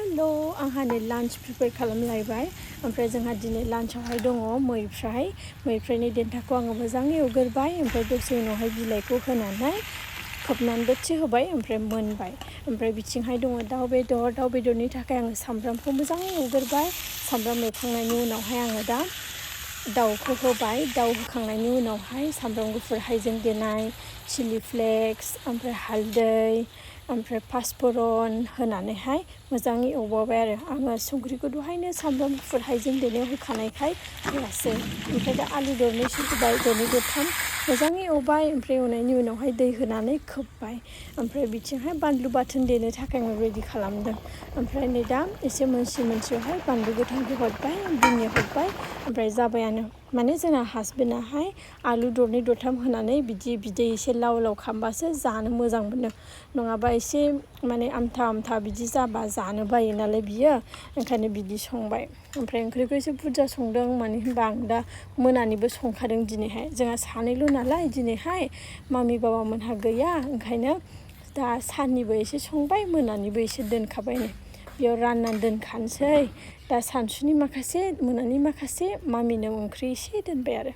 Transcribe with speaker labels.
Speaker 1: hello आंहा नै lunch prepare खालामलायबाय ओमफ्राय जोंहा दिनै लान्चआवहाय दङ मैफ्रायनि देन्थाखौ आङो मोजाङै एवग्रोबाय ओमफ्राय दसे उनावहाय बिलाइखौ होनानै खोबनानै दसे होबाय ओमफ्राय मोनबाय ओमफ्राय बिथिंहाय दङ दाउ बेदरनि थाखाय आङो सामब्रामखौ मोजाङै एवग्रोबाय सामब्राम एवखांनायनि उनावहाय आङो दा दाउखौ होबाय दाउ होखांनायनि उनावहाय सामब्राम गुफुर हाइजें देनाय चिलि फ्लेक्स ओमफ्राय हालदै ओमफ्राय पासफुरन होनानैहाय मोजाङै एवबावबाय आरो आङो संख्रिखौ दहायनो सामब्राम गुफुर हाइजें देनायाव होखानायखाय होआसै ओमफ्राय दा आलु दरनैसो होबाय दरथाम मोजाङै एवबाय ओमफ्राय एवनायनि उनावहाय दै होनानै खोबबाय ओमफ्राय बिथिंहाय बानलु बाथोन देनो थाखाय आङो रेडि खालामदों ओमफ्राय नै दा एसे मोनसेयावहाय बानलु गोथांखौ हरबाय दुन्दिया हरबाय ओमफ्राय जाबायानो माने जोंना हासबेन्डआहाय आलु दरथाम होनानै बिदि बिदै एसे लाव खालामबासो जानो मोजां मोनो नङाबा एसे माने आमथा बिदि जाबा जानो बायो नालाय बियो ओंखायनो बिदि संबाय ओमफ्राय ओंख्रिखौ एसे बुरजा संदों मानो होनबा आं दा मोनानिबो संखादों दिनैहाय जोंहा सानैल' नालाय दिनैहाय मामि बाबामोनहा गैया ओंखायनो दा साननिबो एसे संबाय मोनानिबो एसे दोनखाबायनो बेयाव राननानै दोनखानोसै दा सानसुनि माखासे मोनानि माखासे मामिनो ओंख्रि एसे दोनबाय आरो